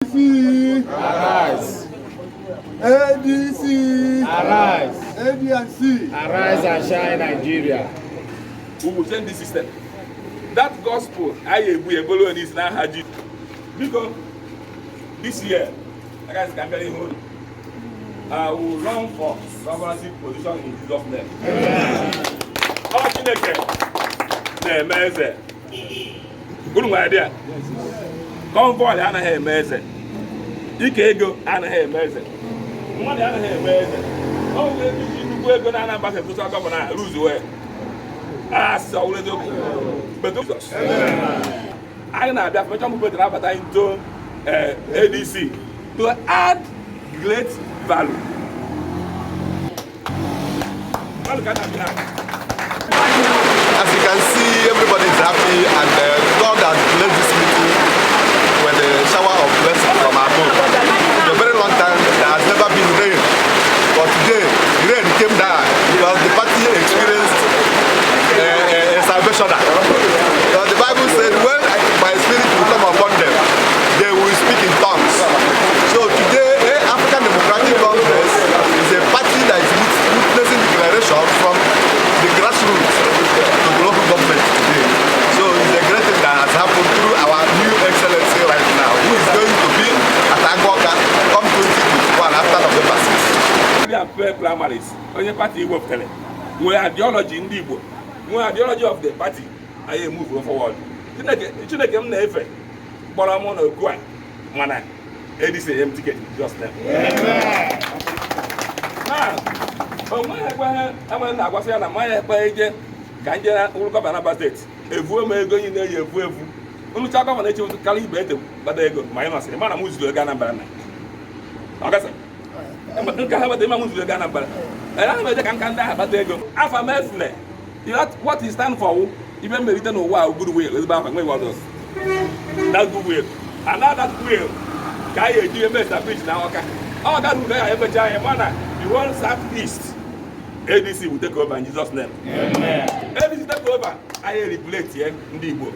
ADC, Arise. ADC, Arise. ADC, Arise and shine, Nigeria. We will change the system. That gospel, I will is now Haji. Because this year, I guys can carry home. I will run for governorship position in Jesus' name. All Chineke, the meze. Good idea. Come forward, I have meze. Ikego, I have meze. Money, I have meze. Oh, we're going to have a governor, lose away. So let's go. But Jesus. I know that much people that have into ADC to add great value. As you can see, everybody is happy, and God has blessed this meeting with a shower of blessing from above. For a very long time, there has never been rain, but today, rain came down because the party experienced a salvation. Because the Bible said, when my spirit will come upon them, they will speak in tongues. So today, African Democratic Congress is a party that is witnessing declaration from the grassroots to the local government today. So it's a great thing that has happened through our new excellency right now, who is going to be at Agboka come 2021 after November 6th. We have primaries. Only party work tele. We ideology in the Igbo. We ideology of the party. I move forward. Chineke m na-efe kpọrọ mụ na okwu a mana ADC m ticket just now. Onwe ekwe na-agwasị ya na mmanya ekpe ije ka nje ụlọ gọvanọ Anambra steeti evuo m ego yi na-eyi evu nrụcha gọvanọ eche karịa ibe ete gbada ego ma anyị masịrị mana m zuru ego Anambra na ọgasị nke ha gbata ịma m zuru ego Anambra ana m eje ka nka ndị ahụ gbata ego afa m efule what is stand for ibe mmerite n'ụwa goodwill ezigbo afa nwe ọzọ that goodwill and that will ka anyị eji eme establish na ọka ọ ga ruo ya emecha anyị mana the one southeast ADC will take over in Jesus' name. Amen. ADC take over, I replace here ndị Igbo.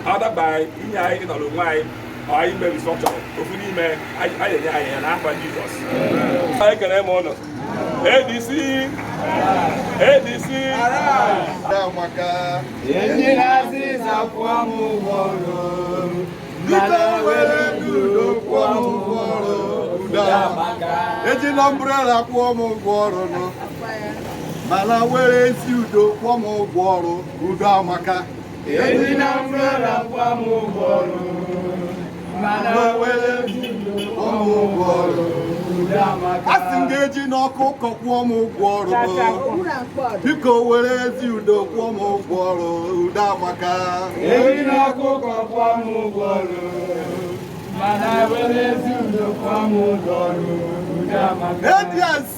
Other by inye anyị n'ọrụ nwanyị ọ anyị mere restructure ofu n'ime anyị enye anyị n'afọ Jesus. Anyị kere m ụlọ. ADC ADC Maka Ndị na-asị zapụọ m ụgbọrọ. dike were dudo kwụọ m ụgwọ ọrụ ụda ejila mbrela kwụọ m ụgwọ ọrụ nụ mana were ezi udo kwụọ m ụgwọ ọrụ udo amaka Ejila mbrela kwụọ m ụgbọrọ. Mana were kwụọ m ụgwọ ọrụ a sị m ga-eji n'ọkụ ụkọ kwụọ m ụgwọ ọrụ biko were ezi udo kwụọ m ụgwọ ọrụ udo amaka Ejila ọkụkọ kwụọ m ụgbọrọ. Mana were ezi udo kwụọ m ụgbọrọ. ADC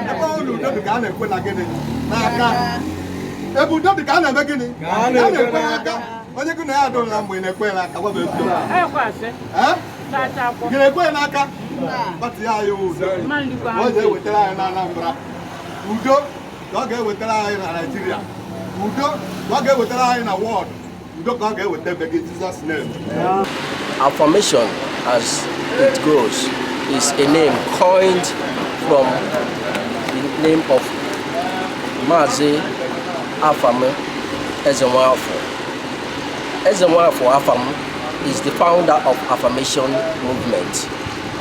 ebe ụlọ udo dị ka a na-ekwe na gịnị n'aka ebe udo dị ka a na-eme gịnị a na-ekwe n'aka onye gị na ya adụrụ na mgbe ị na-ekwe n'aka gwa m eziokwu gị na-ekwe n'aka pati ya anyị udo ọ ga-ewetara anyị na Anambra udo ka ọ ga-ewetara anyị na Naịjirịa udo ka ọ ga-ewetara anyị na wọd udo ka ọ ga-eweta ebe gị Jesus name. Affirmation, as it goes, is a name coined from the name of Mazi Afam Ezenwafo. Ezenwafo Afam is the founder of Affirmation Movement.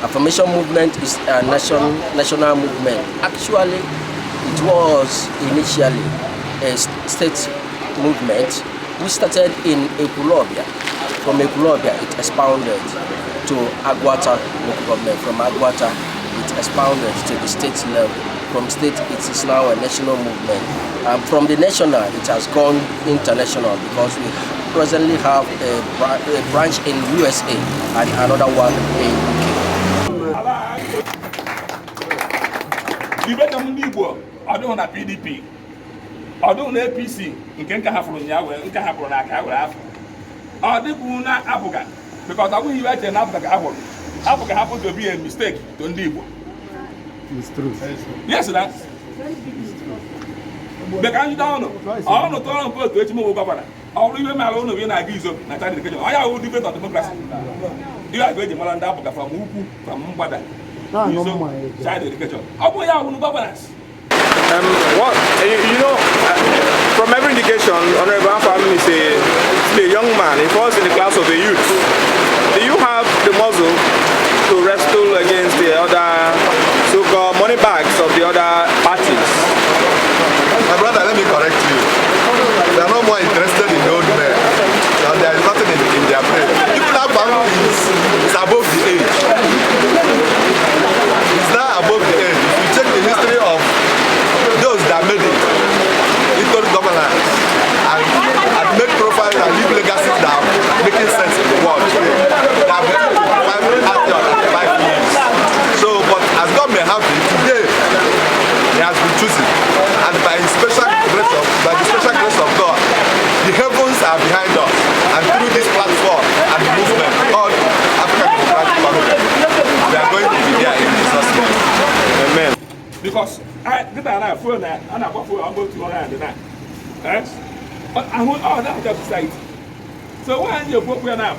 Affirmation Movement is a national movement. Actually, it was initially a state movement. We started in Ekulobia. From Ekulobia, it expounded to Agwata local government. From Agwata, it expounded to the state level. From state, it is now a national movement. From the national, it has gone international because we presently have a branch in USA and another one in UK. Dibeta ndị Igbo ọdụghị na PDP ọdụghị na APC nke hapụrụ ya wee nke hapụrụ na aka were afọ ọ dịbụ na Afrịka because ọ bụghị iwe eche na Afrịka ka ahụrụ Africa happens to be a mistake to ndị Igbo. It's true. Yes, that. Because you don't know. I don't know to vote to governor. Or even my own of Nagizo, Natalie Education. I have debate on democracy. You are going to Malanda from Upu, from Mumbada. Child education. How about you governance? From every indication, Honorable Afam is a young man. He falls in the class of a youth. Do you have the muscle to wrestle against the other so-called money bags of the other parties? My brother, let me correct you. They are no more interested in old men. There is nothing in their brain. People have families is above the age. It's not above the age. If you check the history of those that made it into governance and made profiles and leave legacies that are making sense in the world today, they have been able to after 5 years. So, but as God may have it, today he has been chosen, and by the special grace of God, the heavens are behind us, and through this platform and the movement called African Democratic Congress, we are going to be there in Jesus' name. Amen. Because I did a phone and I bought for about 200 and but I want all that society. So when you put me now,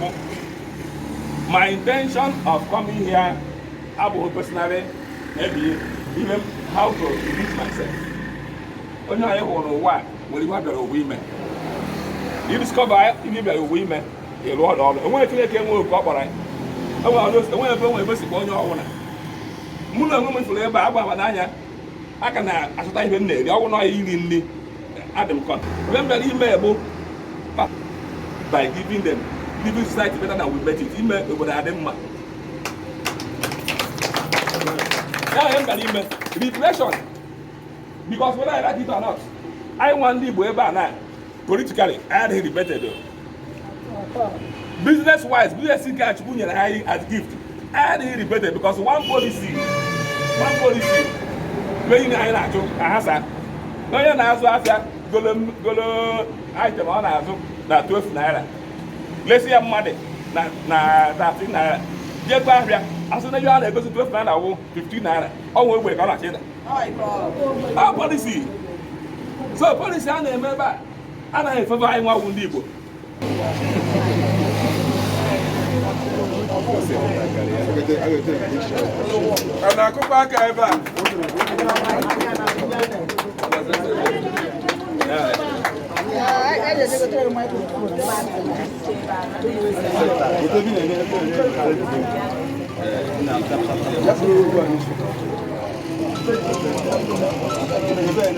my intention of coming here, I will personally maybe even how to reach myself. When I want to work, when you have a women, you discover you be a women, a lot of them. When you can work up, right? I want to know when you go on your own. Muna woman for labor, Abanaya. I can ascertain even there. I will not even Adam Con. Remember, email by giving them living society better than we met it. Email over Adam. Now, I am reflection. Because whether I like it or not, I want to live now. Politically, I had repeated. Business wise, business catch as gift. I had repeated because one policy. When you are not answer, no, you are not go item on as that 12 naira. Let's see a money, that thing. Get back here. As soon as you are able to 12 naira, 15 naira. Oh, we got it. Our policy. So, policy, I remember, and I favor I want to leave. And I come back ever.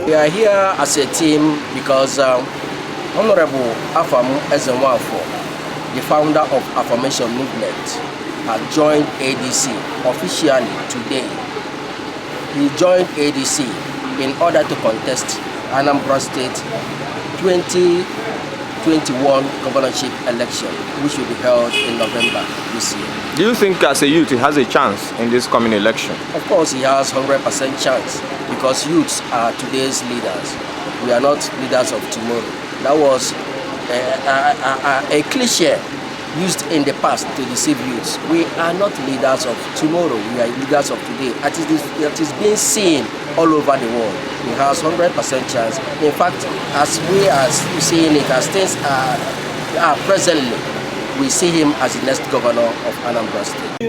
We are here as a team because Honorable Afam Ezenwafo, the founder of Affirmation Movement, has joined ADC officially today. He joined ADC in order to contest Anambra State 2021 governorship election, which will be held in November this year. Do you think as a youth he has a chance in this coming election? Of course he has 100% chance because youths are today's leaders. We are not leaders of tomorrow. That was a cliche used in the past to deceive youths. We are not leaders of tomorrow, we are leaders of today. It is being seen all over the world. He has 100% chance. In fact, as we are seeing it, as things are presently, we see him as the next governor of Anambra State.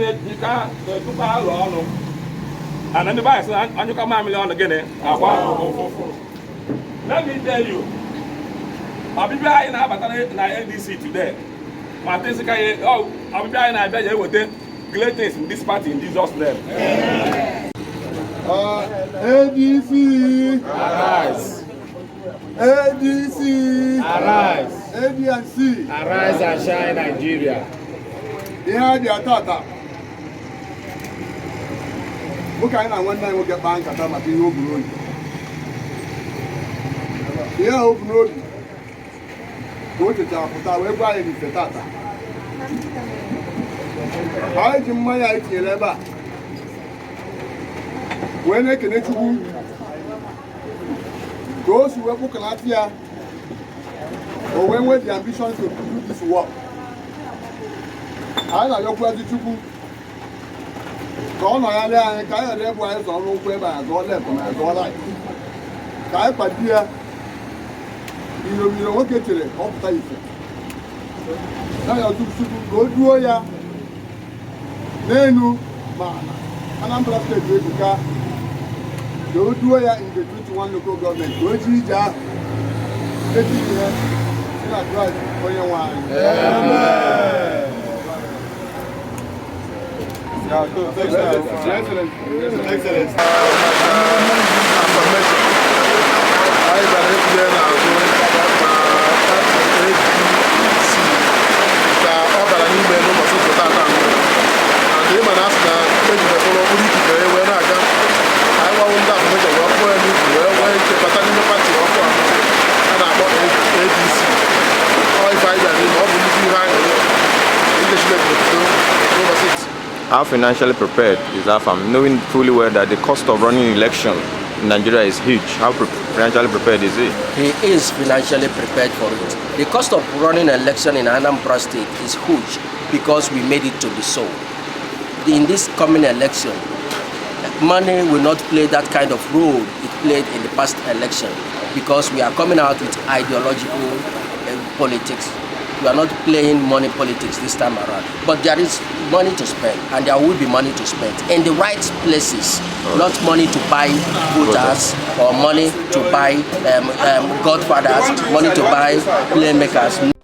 Let me tell you, I'll be in NDC today. I'll be in greatest in this party in Jesus' name. ADC, arise. ADC, Arise. ADC, Arise and shine, Nigeria. Behind the attack. Look at one time we get bank at a few road. Here, open road. Go to Japuta, we're buying the Tata. I do my idea never. When I can those who work at here, or when we the ambition to do this work. I know your question. Gone on and Kaya Lebo is on no web and go left and go like. Kaya Padia, Iyomiro nwoke chere ka ọ pụta ife na ya tupu ka o duo ya n'elu ma Anambra steeti ebuka ka o duo ya in the 21 local government ka o ji ije ahụ ejighị ihe si na Kraịst onye nwe anyị. Excellence. Anyị gara etinye n'azụ ka ọ bara n'ime n'ụbọchị ụtụtụ ata na ịma na asị na ejidekọrọ okpuru ikike wee na-aga anyị gwawo ndị afọmeshọn wee kpụọ ya n'ukwu wee nwee ike bata n'ime pati ọkụ ahụ a na-akpọ ADC. Ọ ife anyị bịara ime ọ bụ nnukwu ihe anyị ije Chineke otuto n'ụbọchị. How financially prepared is AFAM, knowing fully well that the cost of running an election in Nigeria is huge? How financially prepared is he? He is financially prepared for it. The cost of running an election in Anambra State is huge because we made it to be so. In this coming election, money will not play that kind of role it played in the past election because we are coming out with ideological politics. We are not playing money politics this time around, but there is money to spend, and there will be money to spend in the right places, not money to buy voters or money to buy godfathers, money to buy playmakers.